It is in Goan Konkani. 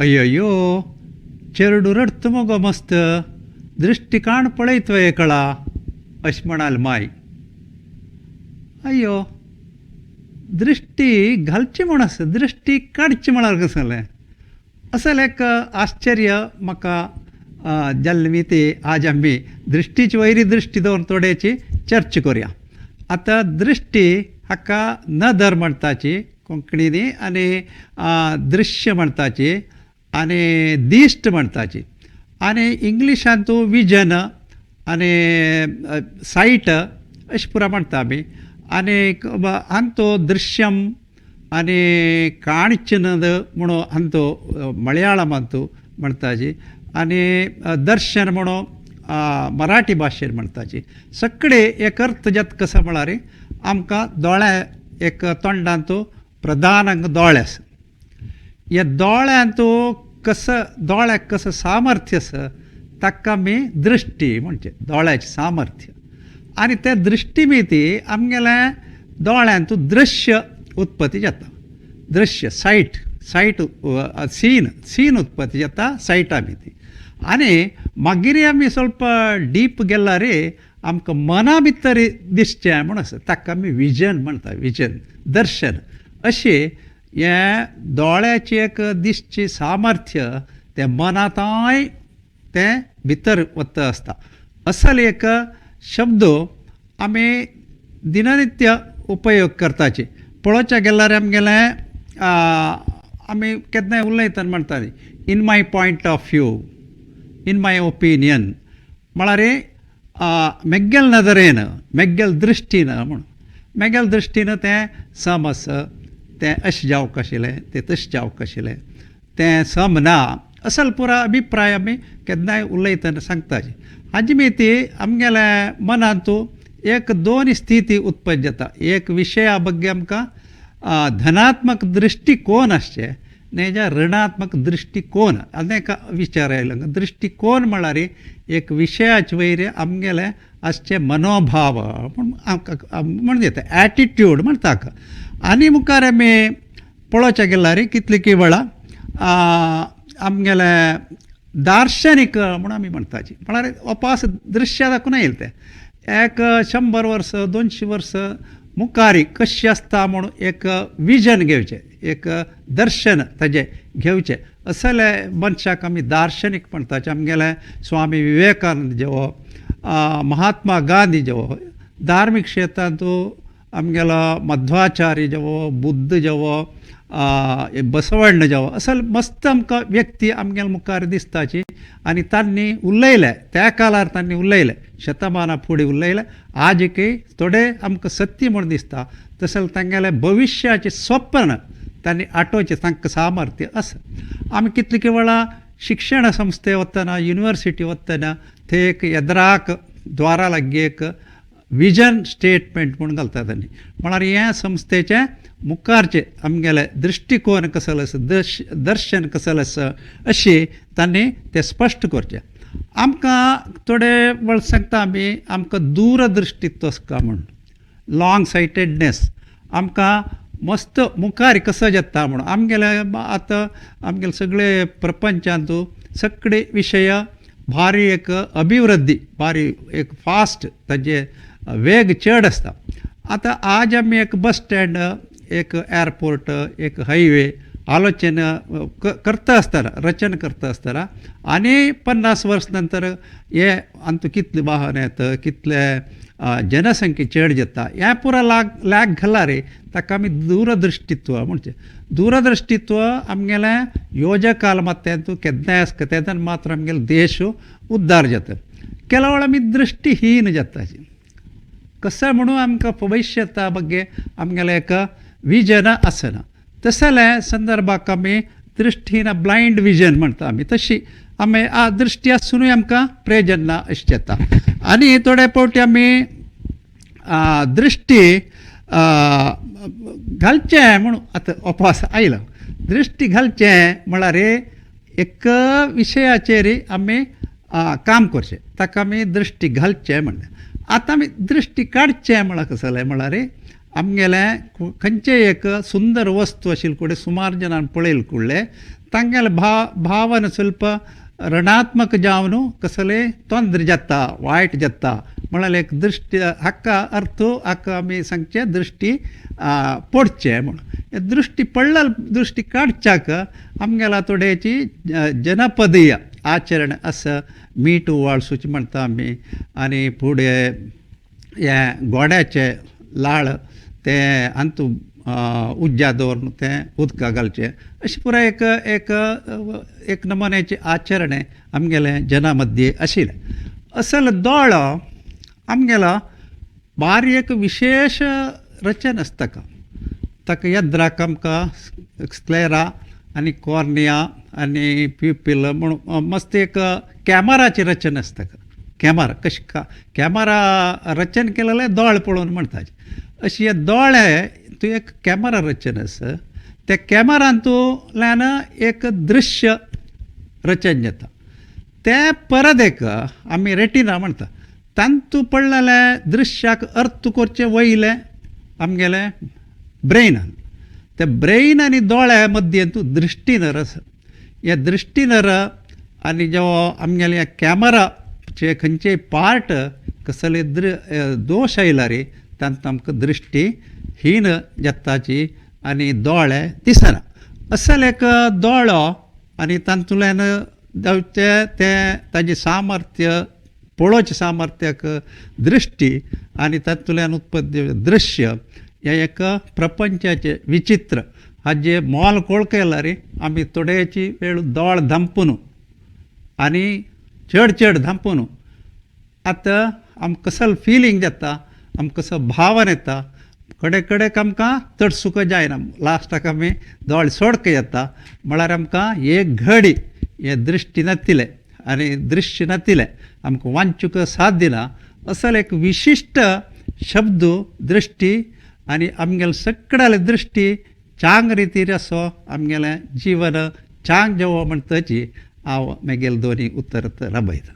अय्यो, चेरडू रडत मगो मस्त, दृश्टी काण पळयत एकळा, अशें म्हणाल माय. अय्यो, दृश्टी घालची म्हूण आसा, दृश्टी काडची म्हळ्यार कशें जालें? असल एक आश्चर्य म्हाका जाल्लें न्ही. ती आज आमी दृश्टीची वयरी दृश्टी दवरून थोडेची चर्चा करुया. आतां दृश्टी हाका नदर म्हणटाची कोंकणीनी, आनी दृश्य म्हणटाची, आनी दिश्ट म्हणटाची, आनी इंग्लिशान तूं विजन आनी सायट अशें पुरा म्हणटा आमी. आनी हांगा दृश्यम आनी काणचनद म्हणून हांतो मलयाळमांतू म्हणटाची, आनी दर्शन म्हणून मराठी भाशेन म्हणटाची. सगळे एक अर्थ जाता कसो म्हळ्यार आमकां दोळे एक तोंडांत प्रधान अंग दोळे आसा. ह्या दोळ्यांत कसो दोळ्याक कसो सामर्थ्य आसा ताका आमी दृश्टी म्हणचे, दोळ्याचें सामर्थ्य. आनी ते दृश्टी ती आमगेले दोळ्यांत दृश्य उत्पत्ती जाता, दृश्य सायट, सायट सीन, सीन उत्पत्ती जाता सायटा भितर. आनी मागीर आमी ಸ್ವಲ್ಪ डीप गेल्यार आमकां मना भितर दिसचें म्हूण आसा, ताका आमी विजन म्हणटा, विजन, दर्शन. अशें हें दोळ्याचें एक दिसचें सामर्थ्य तें मनांतय तें भितर वता आसता. असल एक शब्द आमी दिननित्य उपयोग करताची. पळोवच्या गेल्यार आमगेलें आमी केन्नाय उलयतना म्हणटाली in my point of view, in my opinion, म्हळ्यार मेग्गेल नदरेन, मेग्गेल दृश्टीन म्हूण. मेगेल दृश्टीन तें सम आसा, तें अशें जावंक आशिल्लें, तें तशें जावंक आशिल्लें, तें सम ना, असल पुरा अभिप्राय आमी केन्नाय उलयतना सांगताची. हाजी ती आमगेल्या मनांत एक दोन स्थिती उत्पन्न जाता. एक विशया ಬಗ್ಗೆ आमकां धनात्मक दृश्टिकोन आसचें, नाजाल्यार ऋणात्मक दृश्टिकोन. आनी एक विचार आयलो, दृश्टिकोन म्हळ्यार एक विशयाचे वयर आमगेलें आसचें मनोभाव म्हूण आमकां म्हण येता, एटिट्यूड म्हणटा ताका. आनी मुखार आमी पळोवच्या गेल्यार कितली की वेळा आमगेलें दार्शनीक म्हूण आमी म्हणटाची, म्हळ्यार अपास दृश्य दाखोवन येयलें तें एक 100 वर्स 200 वर्स मुखार कशें आसता म्हूण एक विजन घेवचें, एक दर्शन ताजें घेवचें. असले मनशाक आमी दार्शनीक म्हणटाचे. आमगेले स्वामी विवेकानंद जेवो, महात्मा गांधी जेवो, धार्मीक क्षेत्रांत आमगेलो मध्वाचार्य जेवो, बुद्ध जेवो, बसवण्ण जेवो, असल मस्त आमकां व्यक्ती आमगेले मुखार दिसताची. आनी तांणी उलयले त्या काळार, तांणी उलयले शतमाना फुडें उलयले, आजकय थोडे आमकां सत्य म्हूण दिसता. तशें तांगेलें भविश्याचें स्वप्न तांणी आठोवचें तांकां सामर्थ्य आसा. आमी कितले वेळा शिक्षण संस्थे वतना, युनिवर्सिटी वतना, थंय एक येद्राक द्वारा लागीं एक विजन स्टेटमेंट म्हूण घालता तांणी, म्हळ्यार हे संस्थेचें मुखारचें आमगेलें दृश्टिकोन कसलो आसा, दर्शन कसलें आसा, अशें तांणी तें स्पश्ट करचें. आमकां थोडे वेळ सांगता आमी, आमकां दूरदृश्टित्व आसता म्हूण, लाँग सायटेडनेस, आमकां मस्त मुखार कसो जाता म्हूण. आमगेले आतां आमगेले सगळे प्रपंचांत सगळे विशय भारी एक अभिवृद्धी, भारी एक फास्ट, ताजे वेग चड आसता. आतां आज आमी एक बस स्टँड, एक एअरपोर्ट, एक हायवे आलोचन करता आसतना, रचना करता आसतना, आनी 50 वर्स नंतर हे आमकां कितले वाहन येता, कितले जनसंख्या चड जाता, हें पुरा लाग लॅग घाला रे, ताका आमी दूरदृश्टित्व म्हणचें. दूरदृश्टित्व आमगेलें योजकाल मात केन्नाय आसता, तेन्ना मात्र आमगेलो देश उद्धार जाता. ಕೆಲವು आमी दृश्टिहीन जाता. कसं म्हणून आमकां भविश्यता ಬಗ್ಗೆ आमगेलें एक विजन आसना. तसल्या संदर्भाक आमी दृश्टीन ब्लायंड विजन म्हणटा आमी, तशी आमी दृश्टी आसुनूय आमकां प्रयोजन ना अशें जाता. आनी थोडे फावटी आमी दृश्टी घालचें म्हूण आतां अपास आयलो. दृश्टी घालचें म्हळ्यार एक विशयाचेर आमी काम करचें, ताका आमी दृश्टी घालचें म्हणलें. आतां आमी दृश्टी काडचें म्हळ्यार कसलें म्हळ्यार आमगेलें खंयचें एक सुंदर वस्तू आशिल्ले कडेन सुमार जाणान पळयले कुडलें, तांगेले भावना ಸ್ವಲ್ಪ ಋಣಾತ್ಮಕ जावन कसले तोंद्र जाता, वायट जाता म्हळ्यार एक दृश्टी हाका अर्थ हाका आमी सांगचें दृश्टी पडचें म्हूण. दृश्टी पडलेली दृश्टी काडच्याक आमगेल्या थोड्याची जनपदीय आचरण आसा. मीठ वाळसूचें म्हणटा आमी आनी फुडें हें गोड्याचें लाळ तें अंतू उज्या दवरून तें उदकां घालचें, अशें पुराय एक एक एक नमुन्याचें आचरण आमगेलें जना मद्ये आशिल्लें. असल दोळो आमगेलो बारीक विशेश रचना आसता ताका. ताका येद्राक आमकां स्क्लेरा आनी कॉर्निया आनी प्युपील म्हूण मस्त एक कॅमराची रचना आसता ताका. कॅमरा कशें कॅमरा रचना केलेलें दोळे पळोवन म्हणटा. अशे हे दोळे तूं एक कॅमरा रचना आसा, त्या कॅमरांतल्यान एक दृश्य रचन जाता. तें परत एक आमी रेटिना म्हणटा, तातूंत पडलेलें दृश्याक अर्थ करचें वयलें आमगेलें ब्रेनान. ते ब्रेन आनी दोळ्या मद्यें तूं दृश्टीनर आसा. हे दृश्टीनर आनी जो आमगेले कॅमराचे खंयचेय पार्ट कसले दोश आयला रे तांकां आमकां दृश्टी हीन जाताची आनी दोळे दिसना. असल एक दोळो आनी तातूंतल्यान जावचें तें ताजें सामर्थ्य पळोवचें सामर्थ्याक दृश्टी आनी तातूंतल्यान उत्पत्ती दृश्य हें एक प्रपंचाचें विचित्र हाजें मोल कोळकयला रे आमी थोड्याची वेळ दोळ धांपून आनी चड चड धांपून आतां आमकां कसलो फिलींग जाता, आमकां कसो भावन येता, कडेक कडेक आमकां चड सुख जायना, लास्टाक आमी दोळे सोडक येता. म्हळ्यार आमकां एक घडी हें दृश्टी नातिल्लें आनी दृश्य नातिल्लें आमकां वांचूंक साथ दिना. असलो एक विशिश्ट शब्द दृश्टी आनी आमगेले सगळ्याले दृश्टी चांग रितीर असो आमगेलें जीवन चांग जेवो म्हणटची हांव मागीर दोनी उत्तर राबयता.